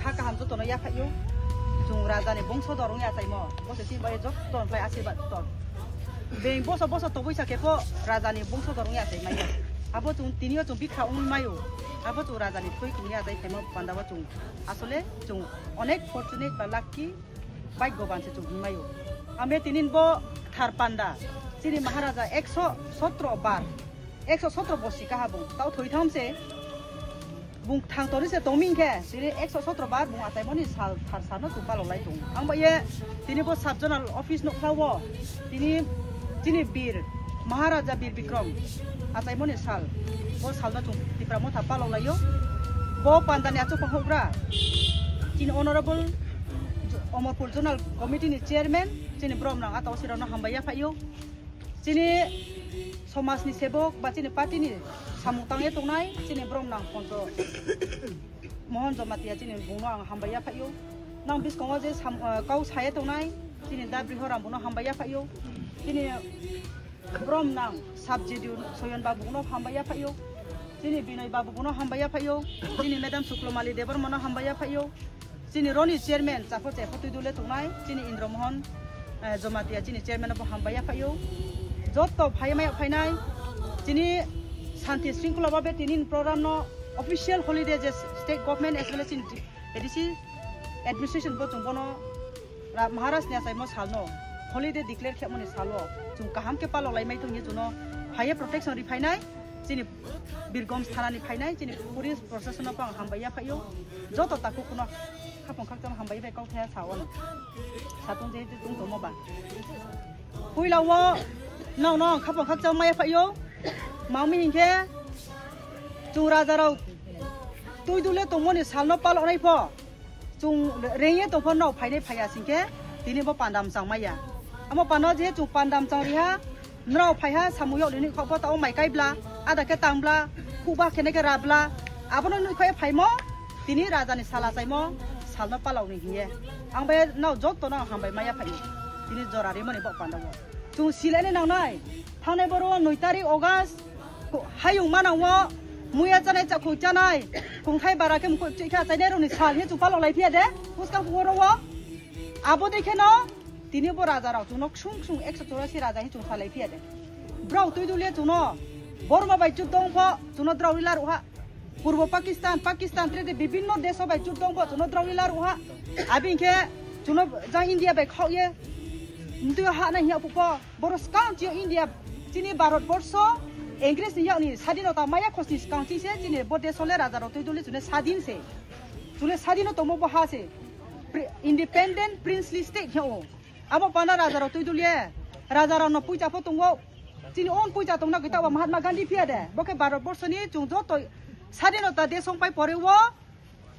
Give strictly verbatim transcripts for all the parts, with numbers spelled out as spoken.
Kha kaham jotono yaphaio. Chwng raja ni bongso dor wngya chaimo. Bo se si bai joto ni asirwad to. Beng boso boso tobwi sa khe po raja ni bongso dor wngya chai maio. Abo chwng tini o chwng bikha wngwi maio. Abo chwng raja ni thwi kung ya chai khaimo panda bo chwng. Asole chwng onek fortunate ba lucky bhagyoban se chwng hwnwi maio. Amre tinin bo thar panda chini Maharaja ekso sotro bar, ekso sotro bosi kaha bung tao thoi tham se bung thang tori se tongming khe chini ekso sotro bar bung achaimoni sal thar salno chwng palok lai tongo. Ang ba ye tini bo sub zonal office nokha o tini chini bir Maharaja Bir Bikrom achaimoni sal, bo salno chwng Tipra Motha palok laio. Bo pandani achuk pang hokra chini Honorable Omorpur Zonal Committee ni Chairman, chini borom nang ata osirano hambai yaphaio. Chini somaj ni sebok ba chini party ni samung tangye tongnai, chini borom nang Poncho Mohan Jamatia chini bungno ang hambai yaphaio. Nang biskango je sam-, eh, kau saye tongnai, chini Da Brihoram bono hambai yaphaio. Chini borom nang Subsidiary Soyon Babu bono hambai yaphaio. Chini Binoy Babu bono hambai yaphaio. Chini Madam Suklomali Debbarma no hambai yaphaio. Chini roni chairman chapho chepho twi dule tongnai, chini Indra Mohan, eh, Jamatia chini chairman bo hambai yaphaio. Joto phai maya phainai, chini santi sringkhola babe tinin program no official holiday je state government as well as chini A D C administration bo chwng bono ra-, Maharaj ni achaimo salno holiday declare khemoni salo chwng kaham khe palok lai mai tongye chwngno phaiye protection ri phainai, chini Birgom thana ni phainai, chini police proshasano bo ang hambai yaphaio. Joto takhuk kuno khapang khakchang hambai bai kok thaya sa ono. Satung je tung tomo ba. Puila o nang no khapang khakchang maya phaio. Mangmi hinkhe chwng raja rok twi dule tongmoni salno palok nai pho. Chwng rengye tongpha nrao phainai phaiya singkhe tini bo panda mwchang maya. Amo panda je chwng panda mwchang riha, nrao phaiha samung yok nini khokbo tao mai kaibla, ada khe tangbla, khukba khene khe rabla, abono nukho phaimo, tini raja ni sala chaimo, salno palok ni hiye. Ang bai nao joto no hambai maya phai, tini jora rimani bo panda o. Chwng silene nangnai, thangnai boro noi tarik August, Ko-, hayung manang o muya chanai, chakhuk chanai, kungthai bara khe mukhu chikha chainai rokni sal he chwng palok lai phiya de, puskang phungo ro o. Abo dei kheno tini bo raja rok chwngno ksung ksung ekso chorasi raja he chwng salai phiya de. Brao twi dul ye chwngno Borma bai chwng tong pho chwngno drao rila rwha. Purbo Pakistan, Pakistan tre de bibinno deso bai chwng tong pho chwngno drao rila rwha. Abi hinkhe chwngno jang India bai khok ye mtwi ha nai hiya phu pho. Boro swkang chini India, chini Bharat borsho, English ni yakni sadinota maya khosni swkang chini se chini bo desh le raja rok twi duli chune sadin se. Chule sadino tomo bo ha se. Pri-, independent princely state he o. Abo pana raja rok twi duli ye. Raja rok no puisa pho tongo. Chini own puisa tongna kita wa Mahatma Gandhi phiya de. Bo khe Bharat borsho ni chung joto sadinota desh song pai pore o.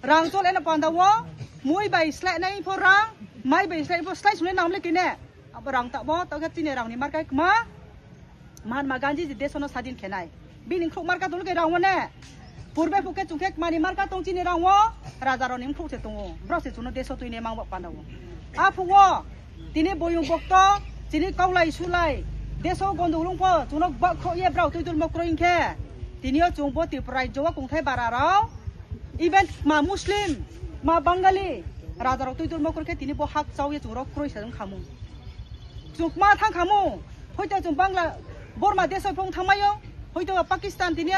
Rang chol eno panda o, mui bai slai nai pho rang, mai bai slai pho slai sune nam le kine. Abo rang ta bo, to khe chini rang ni markai kma, Mahatma Gandhi ji desh no sadin khenai. Bini khuk marka dulu ke rang o ne. Purbe phuke chungkhe kma ni marka tong chini rang o, raja rok ni khuk se tongo. Bro se chuno desh twi ne mang bo panda o. A phugo, Tini boyong bokto, chini kaulai sulai, deso gondogol wngpho, chwngno bakkhok ye brao twi dulmo kwrwi wngkhe. Tini o chwng bo Tripura rajyo o kungthai bara rok, even ma Muslim, ma Bangali, raja rok twi dulmo kwrwi khe tini bo hak chao ye chwng rok kwrwi sa wng khamu. Chwng ma thang khamu, hoito chwng Bangla, Burma deso phung thangmaio, hoito Pakistan tini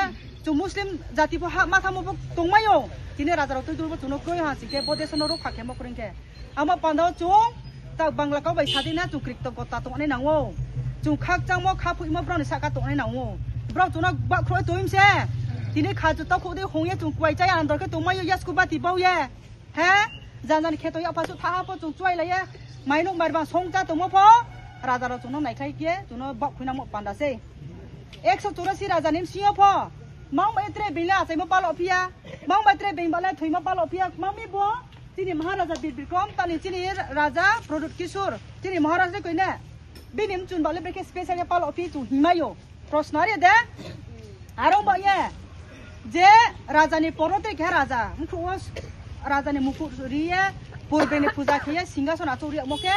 chwng Muslim jati pho ha ma thangmo bo tongmaio, tini raja rok twi dulmo chwngno kwrwi ha singkhe bo deso no rok kha khemo kwrwi khe. Amo panda o chwng ta Bangla kok bai sadina chwng krikto gota tongni nango. Chwng khakchangmo, khaphuimo broni saka tongni nango. Bro chwngno bakhroi toim se. Tini kha juta khudi hongye chwng kuai chai andor khe tongmaio yasku bati bauye. He? Janjani kheto yapha su thaha po chwng chuai laiye. Mainuk mari bang songcha tongmo pho, raja rok chwngno naikhlai khe chwngno bak khuinangmo panda se. Ekso churasi raja ni bsing yo pho, mang bai tre bini achaimo palo phiya, mang bai tre bini bale thwimo palo phiya, mang mi bo chini Maharaja Bir Bikram, tani chini raja Pradyut Kishore, chini Maharaj ni koine, bini mchun bale brekhe special ya palo phi chu himayo. Proshno ari de? Aro ba ye, je raja ni poro tei khe raja, mukhu o raja ni mukhu riye, purbe ni puja khiye, singhason achuk riyamo khe,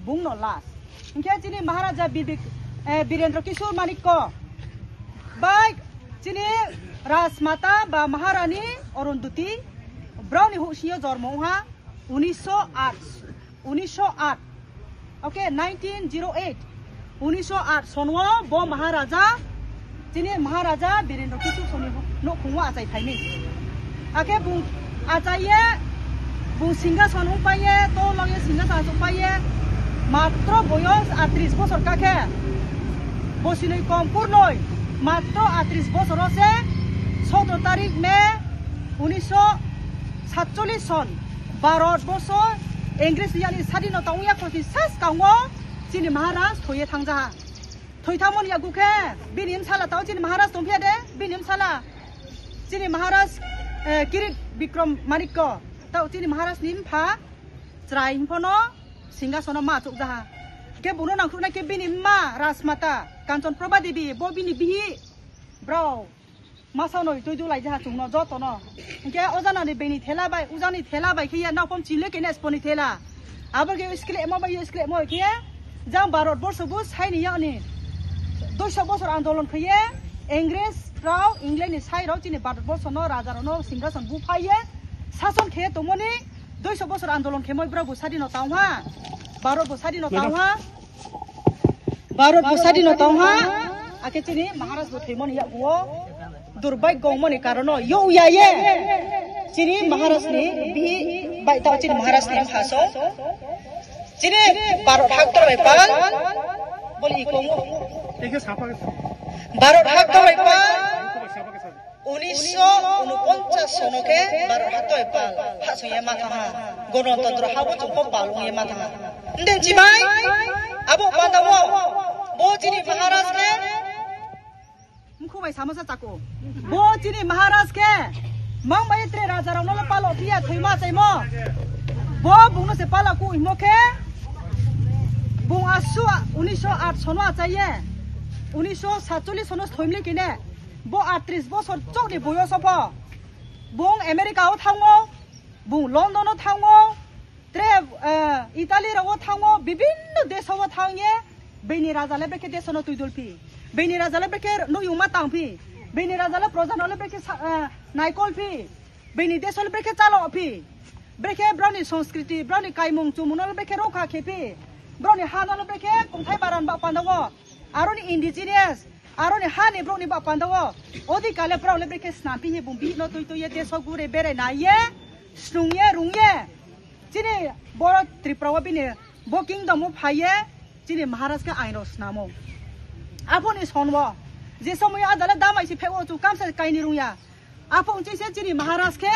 bung no last. Hinkhe chini Maharaja Bibik, eh, Birendra Kishore Manikko, bai chini Rajmata ba Maharani Arundhati, brao ni husing yo jormo wngha, unisho aat. Unisho aat. Okay, nineteen zero eight. Unisho aat sonwo bo Maharaja, chini Maharaja Birendra Kishore Soni nukhungo achai phaini. Akhe bung achaiye, bung singhason wngpaiye, to logye singhason achukpaiye, matro boyos atris bosor kakhe. Bosinoi kom kurnoi, matro atris bosoro se, sotro tarik May, unisho satcholish son. Bharat borso English ni yani sadinota wngya khosni sas kango chini Maharaj thoye thangjaha. Thoi thangmoni yagu khe bini bsala tao chini Maharaj tongphiya de, bini bsala chini Maharaj, eh, Kirit Bikram Manikko tao chini Maharaj ni mpha chwrai himphano singhasono ma achukjaha. Khe bono nangkhruknai khe bini ma Rajmata Kanchan Prabha Devi bo bini bihi brao. Masa noi tui dulai jaha chwngno jotono. Hinkhe o janani bini thela bai, ujani thela bai khiya naupom chile kene sponi thela. Abo khe skilemo bai skilemo khiya. Jang Bharat borso bo saini yani. Duiso bosor andolon khiye. Ingres rao, England ni sai rao chini Bharat borso no raja rao no singhason bu phaiye. Sason khiye tongmoni duiso bosor andolon khemoi brao bo sadinota wngha. Bharat bo sadinota wngha. Bharat bo sadinota wngha, akhe chini Maharaj bo thwimani yaguo durbhagyo wngmani karono yo uya ye. Chini Maharaj ni bihi bai tao chini Maharaj ni phaso. Chini Bharat haktor bai pal, boli ikomo. Ekhe sapa khe sapa. Bharat haktor bai pal. Unisho unoponchas sono khe Bharat hatoi pal, ha songye ma thangha. Gonotantro habo chwngkho pal wngye ma thangha. Nde chibai, abo pandao, bo chini Maharaj khe, mkhu bai samasa chako. Bo chini Maharaj khe, mang bai tre raja rao no palo phiya thoima chaimo. Bo bungno se pala ku imo khe, bung asu unisho aat sono achaiye. Unisho satcholish sono thoimli kine. Bo atris bosor chokni boyoso pho. Bung America o thango, bung London o thango, tre, eh, Italy rogo thango, bibinno deso o thangye, bini raja le brekhe deso no tuidul phi. Bini raja le brekhe nuyungma tang phi. Bini raja le proja no le brekhe sa-, eh, naikol phi. Bini deso le brekhe chalo phi. Brekhe broni sanskriti, broni kaimung chumung no le brekhe rokha khe phi. Broni ha no le brekhe kongthai baran ba panda o. Aroni indigenous, aroni hani borokni ba pandao, odhikar le borok le brekhe snampi hi bung bihik no tui tui ye deso gure berai nai ye, snung ye, rung ye. Chini borok Tripura o bini bo kingdom o phai ye, chini Maharaj khe ain rok snamo. Aphoni son o, je somoy o adale damai si phego chu kamsa kaini rung ya. Aphong chise chini Maharaj khe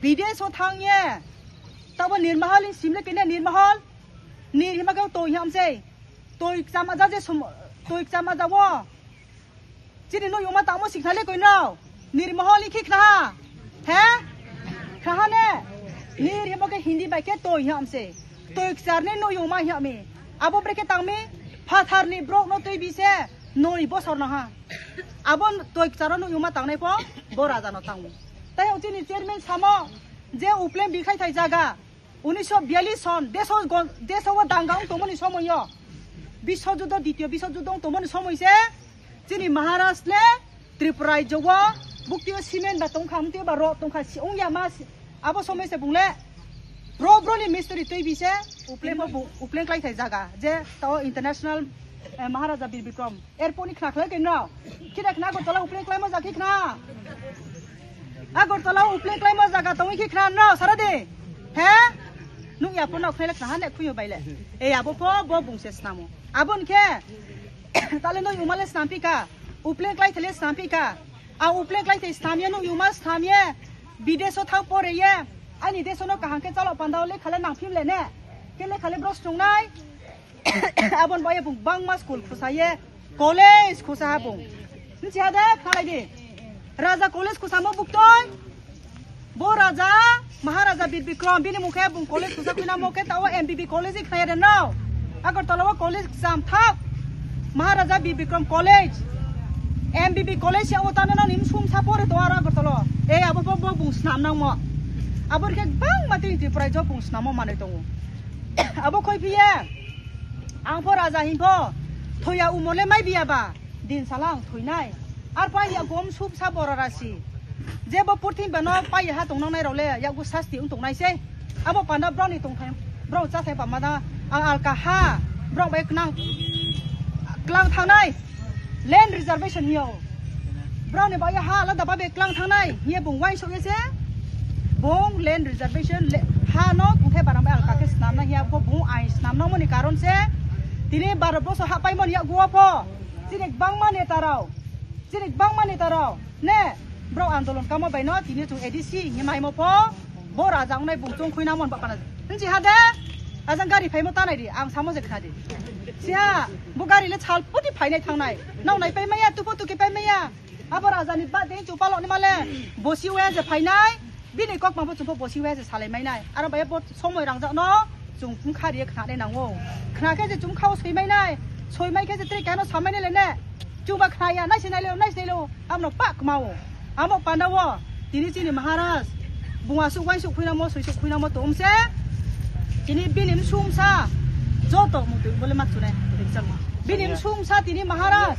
bidesh o thang ye. Tabo Nirmahal ni simle kene Nirmahal. Nir hima khe toi ham sei. Toi kchama ja je sum-, toi kchama ja wo. Chini no yuma tamo sikna le koi no. Nirmahal ni khi khna ha. He? Khna ha ne? Nir hima khe Hindi bai khe toi ham sei. Toi kchar ne no yuma ham mi. Abo brekhe tang mi. Phathar ni brok no twi bi se. Noi bosor no ha. Abo toi kcharo no yuma tangnai pho, bo raja no tango. Tai o chini chairman samo, je upleng bikhai thai jaga, unisho biyallis son, deso gon-, deso o danga wng tongmani somoi o, biswojuddo, ditiyo biswojuddo wng tongmani somoi se, chini Maharaj le Tripura rajyo o, bukti o cement ba tongkha, amtwi ba rot tongkha, si wng ya ma si, abo somoi se bung le, bro bro ni mistri twi bi se, upleng bo bu-, upleng klai thai jaga, je tao international, eh, Maharaja Bir Bikram. Airport ni khna khlai khe no. Khina khna Agartala upleng klaima jaga khna. Agartala upleng klaima jaga tongwi khna no sara de. He? Nung ya pono khna khna hane khuyo baile. E abo pho bo bungse snamo. Abon khe. Tale no yuma le snampi ka. Upleng klai thele snampi ka. A upleng klai thai snamya no yuma snamya. Bideso thang pore ye. Ani deso no kaham khe chalo pandao le khale nang phim le ne. Kele khale bros tongnai. Abon boye bung bangma school khusaye, college khusa ha bung. Nchi hade khalai di. Raja college khusamo buktoi. Bo Raja, Maharaja Bir Bikram, bini mukhe bung college khusa khuina mokhe tao M B B college khnaya de no. Agartala o college sam thak. Maharaja Bir Bikram College, M B B College ya o tane no nim sum sa pore to aro Agartala. E abo bo, bo bung snam nang mo. Abo khe bangma tini Tripura jo bung snamo manai tongo. Abo khoi phiye. Ang pho Raja hin pho. Thoya umole mai biya ba. Din sala ang thoinai. Ar pai ya gom sub sa bora rasi. Je bo purthim bano pai ha tong nang nai role ya gu sasti ung tong nai se. Abo panda broni tong thai. Bro cha thai pa ma da. Ang alka ha. Bro bai knang. Klang thang nai. Land reservation hiyo. Bro ni bai ha la da ba be klang thang nai. Hiye bung wai so ye se. Bung land reservation le, ha no kung thai barang bai alka ke snam na hiya ko bung ai snam na mo ni karon se. Tini baro boso ha pai mo ni ya gu pho. Chini bangma neta rao, chini bangma neta rao, ne, bro andolon kamo bai no, tini chung A D C, ni mai mo pho, bo Raja wngnai bung chung khuina mon bapana. Nchi ha de, ajang gari phai mo tanai di, ang samo je khna di. Siya, bo gari le chal puti phainai thangnai, nao nai pai maya, tupo tuki pai maya, abo Raja ni ba de chu palo ni male, bosi we je phainai, Bini kokma bo chwngkhe bosi waya se salai mainai. Aro bai bo somoi rangjak no chwng wngkha riye khna nai nango. Khna khe je chwng khao soi mainai. Soi mai khe je tre kano samai nai le ne. Chwng ba khna ya, nai se nai le, nai se nai le. Amno pak ma o. Amo panda o. Tini chini Maharaj. Bunga suk wai suk khuina mo, soi suk khuina mo to umse. Tini bini msum sa. Joto mutui bole mak chunai. Bini msum sa tini Maharaj.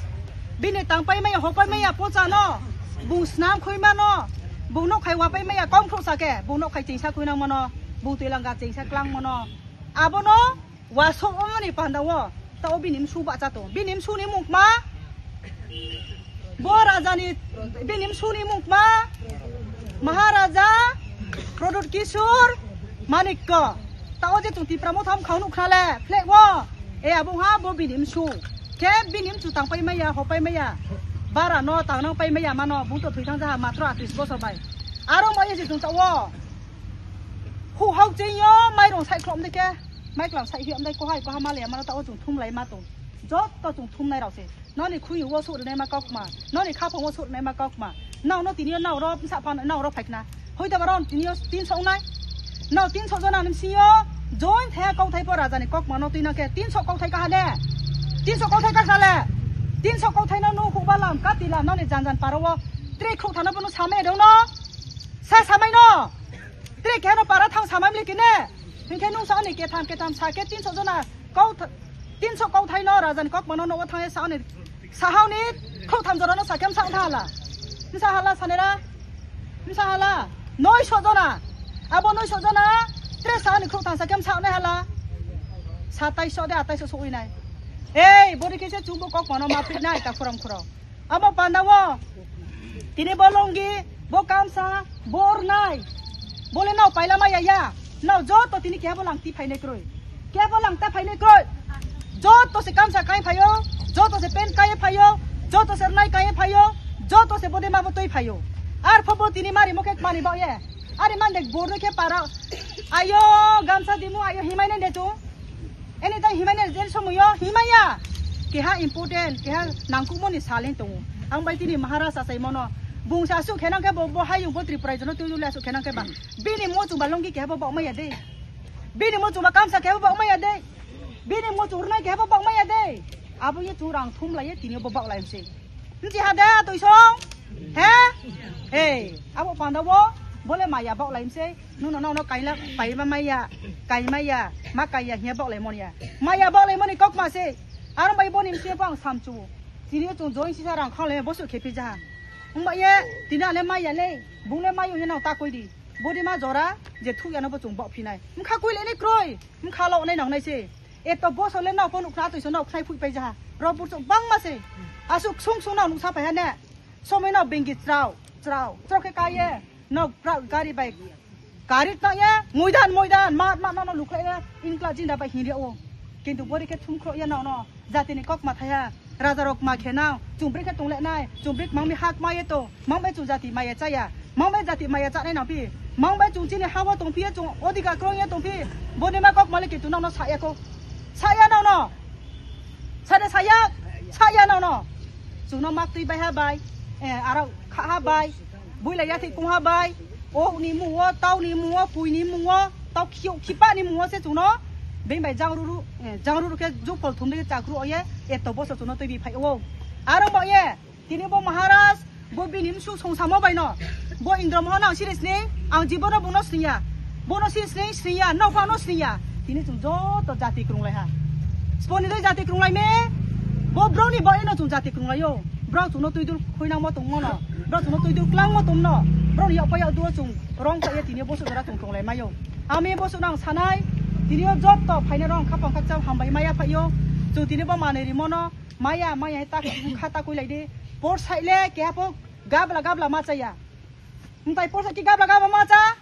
Bini tangpai maya, hopai maya, pocha no, bung snam khui mano, bung nok khai wapai maya, kong phuk sa khe, bung nok khai chingsa khui nang mano, bung twi langa chingsa klang mano. Abono wasok omoni panda o, ta o bini msu bacha to, bini msu ni mung ma, bo raja ni, bini msu ni mung ma, Maharaja Pradyut Kishore Manikya. Ta o je chwng Tipra Motha wngkha nuk khna le, flag o. E abung ha bo bini msu. Khe bini mchu tangpai maya, hopai maya. Bara no tangnang pai maya mano, bung to thwi thang jaha matro atris bosor bai. Aro mo ye je chwng ta o. Hu hau ching yo, mairong sai khlom de khe. Mai klam sai hi amdai ko hai ko ha ma le mano ta o chwng thum lai ma tong. Jotto chwng thum nai rao se. Noni khunju o suh rwnai ma kokma, noni khaphang o suh rwnai ma kokma. Nao no tini o nao ro bwsa phano nao ro phaikna. Hoi da baro tini o tin sok nai. Nao tin sok jona ni sing o join thaya kok thai po raja ni kokma no twi na khe tin sok kok thai kaha le. Tin sok kok thai kaha le. Tin sok kok thai no nung khuk ba lam ka ti lam noni jan jan paro o. Tre khuk thano bono samai dong no. Sa samai no. Tre khe no para thang samai mli kine. Hinkhe nung sa ni ketham ketham sa khe tin sok jona. Kok th-, tin sok kok thai no raja ni kok mano no thang sa ni, sa hao ni kok tham jora no sa khe msa thang hala. Msa hala sanera. Msa hala. Noi sok jona. Abo noi sok jona. Tre sa ni kok tham sa khe msa ne hala. Satais sok de atais sok ui nai. Ei, bori khe se chubo kok mano ma phik nai ta khuram khuro. Abo panda o. Tini bo longi, bo kamsa, bo ornai. Bole nao paila maya ya. Nao joto tini keha bo lang ti phainai kroi. Keha bo lang ta phainai kroi. Joto se kamsa kai phaio, joto se pen kai phaio, joto se ornai kai phaio, joto se bode ma bo toi phaio. Ar pho bo tini mari mo khe mani ba ye. Ari man de bor de khe para. Ayo, gamsa dimu, ayo, himai nai de chung. Anytime himai nai, jen somoyo himaya. Keha important, keha nangkukmoni saleng tongo. Ang bai tini Maharaj achai mono. Bung sa asuk khenang khe bo, bo hayung bo Tripura jono twi le asuk khenang khe ba. Bini mo chumba longi keha bo bok maya de. Bini mo chumba kamsa keha bo bok maya de. Bini mo churnai keha bo bok maya de. Abo ye churang thum lai ye tini bo bok lai se. Nchi ha da toi song? He? He, abo panda bo, bole maya bok lai se. Nuno nono kaila, paima maya, kaimaya, ma kaiya hiya bok lai monia. Maya bok lai moni kok ma se. Aro bai boni mse pang samchu. Tini chung join sisa rang khang le bosu khepi ja. Ungba ye, tini ale maya le, bung le mayu ye nang ta koi di. Bodi ma jora, je thu ya no bo chung bok phinai. Mkha koi le ni kroi, mkha lo nai nang nai se. Eto boso le nao phone ukhna atwi so nao khnai phui pai jaha. Ro burchuk bangma se. Asuk sung sung nao nuksa phai ha ne. Somoi nao bengi chrao, chrao, chrao khe kaiye. Nao pra gari bai. Gari tang ye, moidan, moidan, mat, mat, nao, nao lukhlai ye. Inkla jinda bai hinri o. Kintu bori khe thum khro ye nao no. Jati ni kok ma thaya. Raja rok ma khe nao. Chung bri khe tong le nai. Chung bri mang mi hak ma ye to. Mang bai chung jati ma ye cha ya. Mang bai jati ma ye cha nai nao phi. Mang bai chwng chini ha-o tongphiya, chwng odhikar kwrwngya tongphi, boni ma kok malik chwng nono saya kho. Saya nono. Sade saya, saya nono. Chwngno mak twi bai ha bai, eh, aro kha ha bai, buila yathik kung ha bai, o ni mungo, tau ni mungo, pui ni mungo, tau khiyo khipa ni mungo se chwngno beng bai jangruru, eh, jangruru khe jupol thumri khe chakru oye, eto boso chwngno twi bi phai o. Aro mo ye, tini bo Maharaj, bo bini msu songsamo bai no. Bo Indra Mohan ang siri sning, ang jibono bono sniya. Bono sin sning sniya, nokphano sniya. Tini chwng joto jati krunglai ha. Sponi doi jati krunglai me, bo broni bai no chwng jati krunglai o. Bro chwngno twi dul khuinangmo tongmo no. Bro chwngno twi dul klangmo tongno. Bro ni yok pa yok duo chwng rong kha ye tini boso jora chwng krunglai mayo. Ami boso nang sanai, tini o joto phaina rong khapang khakchang hambai maya phaio. Chwng tini bo manwi rimo no. Maya, maya, ta kha ta koi lai di. Por sai le, keha po gabla gabla ma cha ya. Mtai por sai ki gabla gabla ma cha.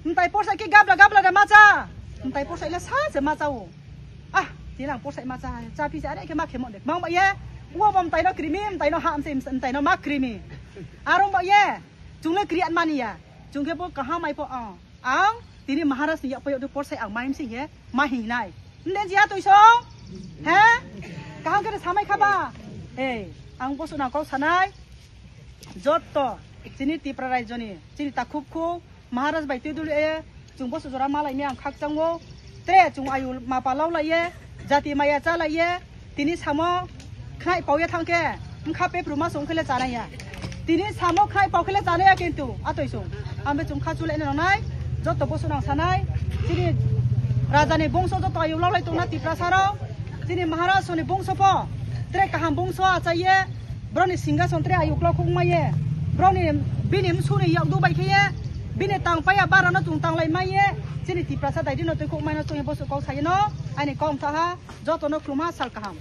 Mtai por sai ki gabla gabla da ma cha. Mtai por sai le sa se ma cha o. Ah, ti lang por sai ma cha. Cha phi sa are ke ma khe mo de. Mang ba ye. Wo bom tai no krimi, mtai no ha, mtai no ma krimi. Aro ba ye. Chung le kri an mani ya. Chung ke po kaham ai po, ah. Ang tini Maharaj ni yak payok de por sai ang maim sing he, ma hingnai. Nde jia tui song? He? Kaham kere samai khaba? Ei, ang bosu na kok sanai. Jotto, chini Tipra Rajyo ni, chini takhuk khu, Maharaj bai twi dul e, chung bosu jora malai ni ang khakchang o. Tre chung ayu mapa lau lai e, jati maya cha lai e. Tini samo khnai pauya thangkhe, wngkha pepru ma song khele chanaya. Tini samo khnai pau khele chanaya kintu atoi song. Ambe chung kha chule ene nonai, joto bosu nang sanai. Chini raja ni bongso joto ayu lau lai tongna Tiprasa rok. Chini Maharaj ni bongso po, tre kaham bongso achaye. Broni singhason tre ayu klok khuk maye. Broni bini msuni yak du bai kheye. Bini tang paya bara no chung tang lai maye. Chini Tiprasa daidi no twi khuk mai no chung bosu kok saye no. Ani kok thaha. Jotono khulumha sal kaham.